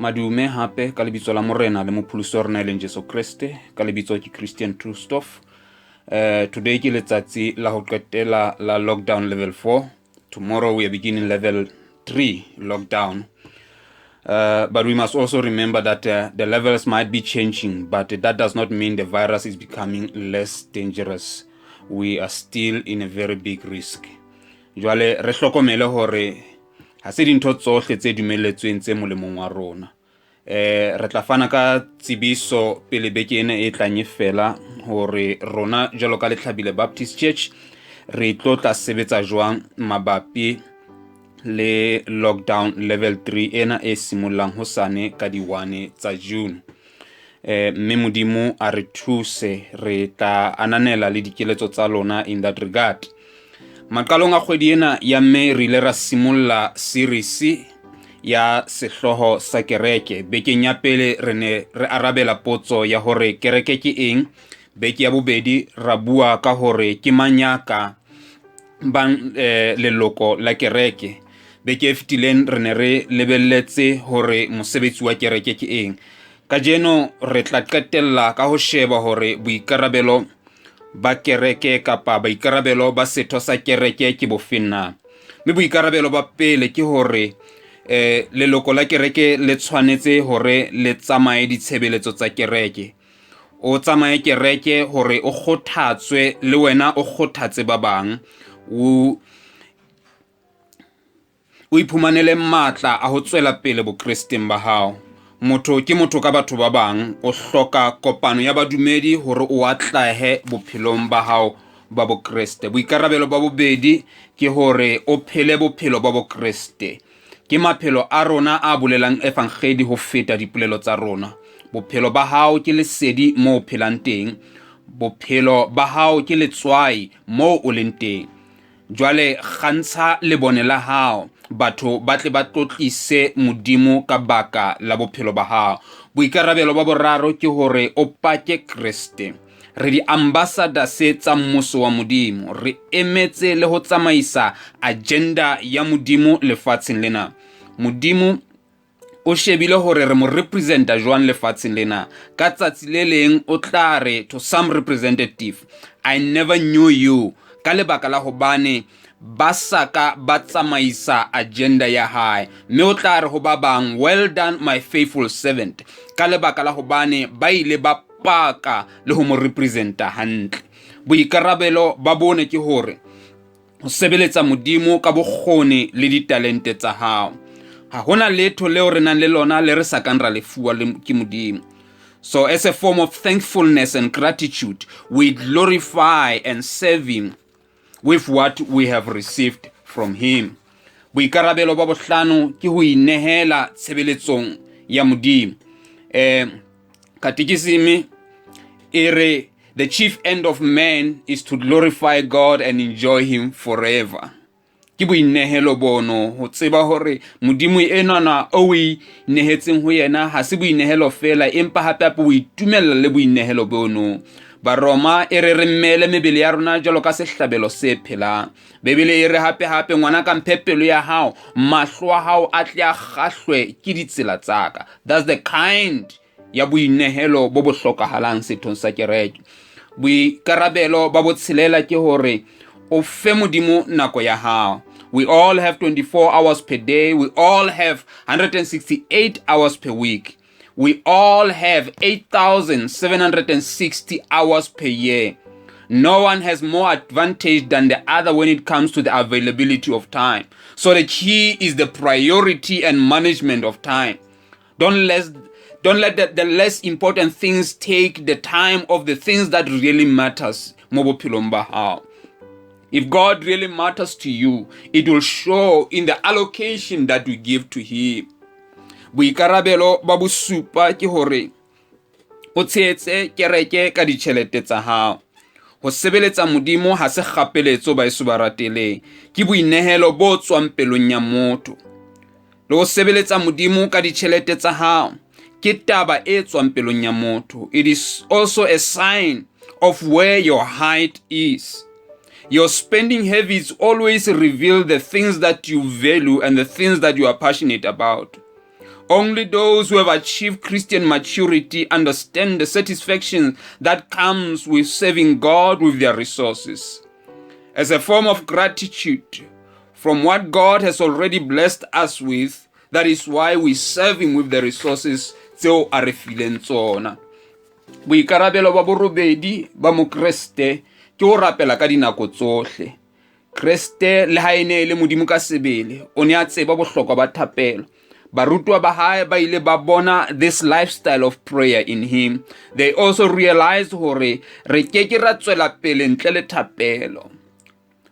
Madume hape ka lebitso la Morena le Mopholosi wa rona e leng Jesu Kreste. Ka lebitso ke Christian Trustoff. Today ke letsatsi la ho qetela la lockdown level 4. Tomorrow we are beginning level 3 lockdown. But we must also remember that the levels might be changing, but that does not mean the virus is becoming less dangerous. We are still in a very big risk. Jwale re hlokomele hore ha se dintho tsohle tse dumelletsweng tse molemong wa rona. Re tla fana ka tsebiso pele beke ena e tlang e fela hore rona jwalo ka Letlhabile Baptist Church re tlo tla sebetsa jwang mabapi le lockdown level 3 ena e simollang hosane ka di 1 tsa June. Mme Modimo a re thuse, re tla ananela le dikeletso tsa lona in that regard. Maqalong a kgwedi ena ya May re ile ra simolla series ya sehlooho sa kereke. Bekeng ya pele re ne re arabela potso ya hore kereke ke eng. Beke ya bobedi ra bua ka hore ke mang ya ka bang leloko la kereke. Beke e fetileng re ne re lebelletse hore mosebetsi wa kereke ke eng. Kajeno re tla qetella ka ho sheba hore boikarabelo ba kereke kapa boikarabelo ba setho sa kereke ke bofeng na. Mme boikarabelo ba pele ke hore leloko la kereke le tshwanetse hore le tsamaye ditshebeletso tsa kereke. O tsamaye kereke hore o kgothatswe le wena o kgothatse ba bang. O iphumanele matla a ho tswela pele bokresteng ba hao. Motho ke motho ka batho ba bang. O hloka kopano ya badumedi hore o atlehe bophelong ba hao ba bokreste. Boikarabelo ba bobedi ke hore o phele bophelo ba bokreste. Ke maphelo a rona a bolelang evangeli ho feta dipolelo tsa rona. Bophelo ba hao ke lesedi moo o phelang teng. Bophelo ba hao ke letswai moo o leng teng. Jwale kgantsha lebone la hao, batho ba tle ba tlotlise Modimo ka baka la bophelo ba hao. Boikarabelo ba boraro ke hore o pake Kreste. Re di-ambassadors tsa mmuso wa Modimo. Re emetse le ho tsamaisa agenda ya Modimo lefatsheng lena. Modimo o shebile hore re mo representa jwang lefatsheng lena. Ka tsatsi le leng o tla re to some representative, "I never knew you," ka lebaka la hobane ba sa ka ba tsamaisa agenda ya hae. Mme o tla re ho ba bang, "Well done, my faithful servant," ka lebaka la hobane ba ile ba paka le ho mo representa hantle. Boikarabelo ba bone ke hore ho sebeletsa Modimo ka bokgoni le ditalente tsa hao. Ha hona letho leo re nang le lona le re sa kang ra le fuwa ke Modimo. So as a form of thankfulness and gratitude, we glorify and serve him with what we have received from him. Boikarabelo ba bohlano ke ho inehela tshebeletsong ya Modimo. Katekisimi e re the chief end of man is to glorify God and enjoy him forever. Ke boinehelo bono, ho tseba hore Modimo enwana o o inehetseng ho yena ha se boinehelo fela, empa hape hape o itumella le boinehelo bono. Baroma e re re mmele mebele ya rona jwalo ka sehlabelo se phelang. Bibele e re hape hape, ngwana ka, mphe pelo ya hao, mahlo a hao a tle a kgahlwe ke ditsela tsa ka. That's the kind ya boinehelo bo bo hlokahalang sethong sa kereke. Boikarabelo ba botshelela ke hore o fe Modimo nako ya hao. We all have 24 hours per day. We all have 168 hours per week. We all have 8,760 hours per year. No one has more advantage than the other when it comes to the availability of time. So the key is the priority and management of time. Don't let the less important things take the time of the things that really matters mo bophelong ba hao. If God really matters to you, it will show in the allocation that you give to him. Boikarabelo ba bosupa ke hore o tshehetse kereke ka ditjhelete tsa hao. Ho sebeletsa Modimo ha se kgapeletso, baeso ba rateleng, ke boinehelo bo tswang pelong ya motho. Le ho sebeletsa Modimo ka ditjhelete tsa hao ke taba e tswang pelong ya motho. It is also a sign of where your heart is. Your spending habits always reveal the things that you value and the things that you are passionate about. Only those who have achieved Christian maturity understand the satisfaction that comes with serving God with their resources. As a form of gratitude from what God has already blessed us with, that is why we serve Him with the resources tseo a re fileng tsona. Boikarabelo ba borobedi ba Mokreste ke ho rapela ka dinako tsohle. Kreste le ha e ne e le Modimo ka sebele, o ne a tseba bohlokwa ba thapelo. Barutwa ba hae ba ile ba bona this lifestyle of prayer in him. They also realized hore re ke ke ra tswela pele ntle le thapelo.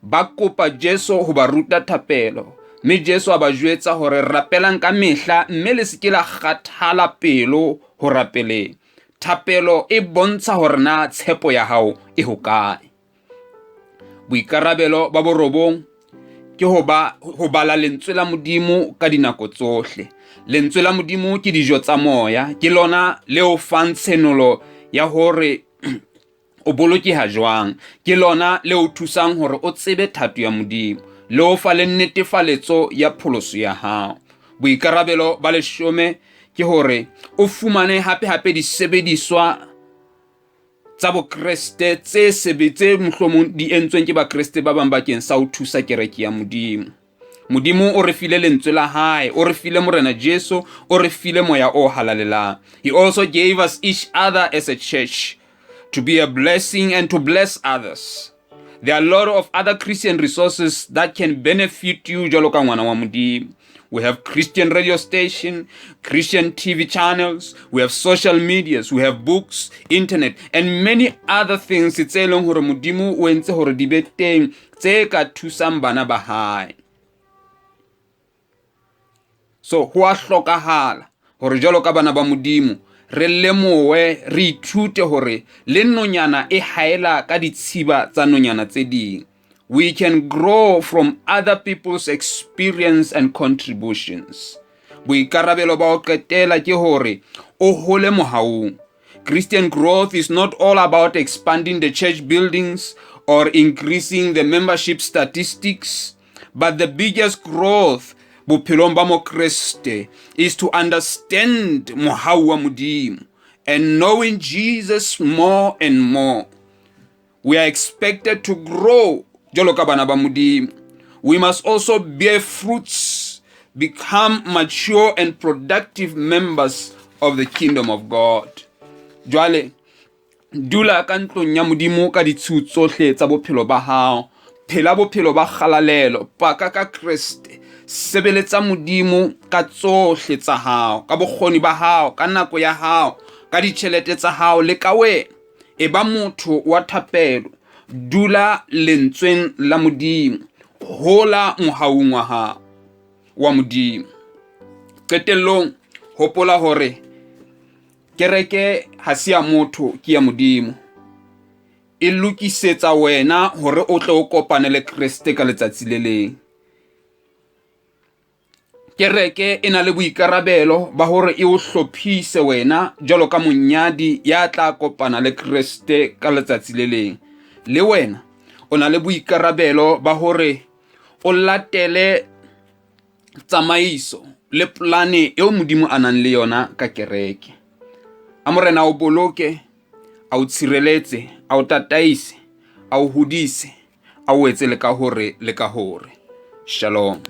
Ba kopa Jesu ho ba ruta thapelo, mme Jesu a ba jwetsa hore rapelang ka mehla mme le se ke la kgathala pelo ho rapeleng. Thapelo e bontsha hore na tshepo ya hao e hokae. Boikarabelo ba borobong ke ho ba ho bala lentswe la Modimo ka dinako tsohle. Lentswe la Modimo ke dijo tsa moya, ke lona le o fang tshenolo ya hore o bolokeha jwang. Ke lona le o thusang hore o tsebe thato ya Modimo, le o fa le netefaletso ya pholoso ya hao. Boikarabelo ba leshome ke hore o fumane hape hape disebediswa tsa Bokreste tse sebetse mohlomong di entsweng ke Bakreste ba bang bakeng sa ho thusa kereke ya Modimo. Modimo o re file lentswe la hae, o re file Morena Jesu, o re file moya o halalelang. He also gave us each other as a church to be a blessing and to bless others. There are a lot of other Christian resources that can benefit you jwalo ka ngwana wa Modimo. We have Christian radio station, Christian TV channels, we have social medias, we have books, internet and many other things tse leng hore Modimo o entse hore di be teng tse ka thusang bana ba hae. So ho a hlokahala hore jwalo ka bana ba Modimo re lemohe, re ithute hore le nonyana e haela ka ditshiba tsa nonyana tse ding. We can grow from other people's experience and contributions. Boikarabelo ba ho qetela ke hore o hole mohaung. Christian growth is not all about expanding the church buildings or increasing the membership statistics, but the biggest growth bophelong ba Mokreste is to understand mohau wa Modimo and knowing Jesus more and more. We are expected to grow jwalo ka bana ba Modimo. We must also bear fruits, become mature and productive members of the kingdom of God. Jwale dula ka ntlong ya Modimo ka ditshiu tsohle tsa bophelo ba hao. Phela bophelo ba kgalalelo, paka ka Kreste, sebeletsa Modimo ka tsohle tsa hao, ka bokgoni ba hao, ka nako ya hao, ka ditjhelete tsa hao le ka wena. E ba motho wa thapelo, dula lentsweng la Modimo, hola mohaung wa hao wa Modimo. Qetellong, hopola hore kereke ha se ya motho, ke ya Modimo. E lokisetsa wena hore o tle o kopane le Kreste ka letsatsi le leng. Kereke e na le boikarabelo ba hore e o hlophise wena jwalo ka monyadi ya tla kopana le Kreste ka letsatsi le leng. Le wena o na le boikarabelo ba hore o latele tsamaiso le polane eo Modimo a nang le yona ka kereke. A Morena o boloke, a o tshireletse, a o tataise, a o hodise, a o etse le ka hore le ka hore. Shalom.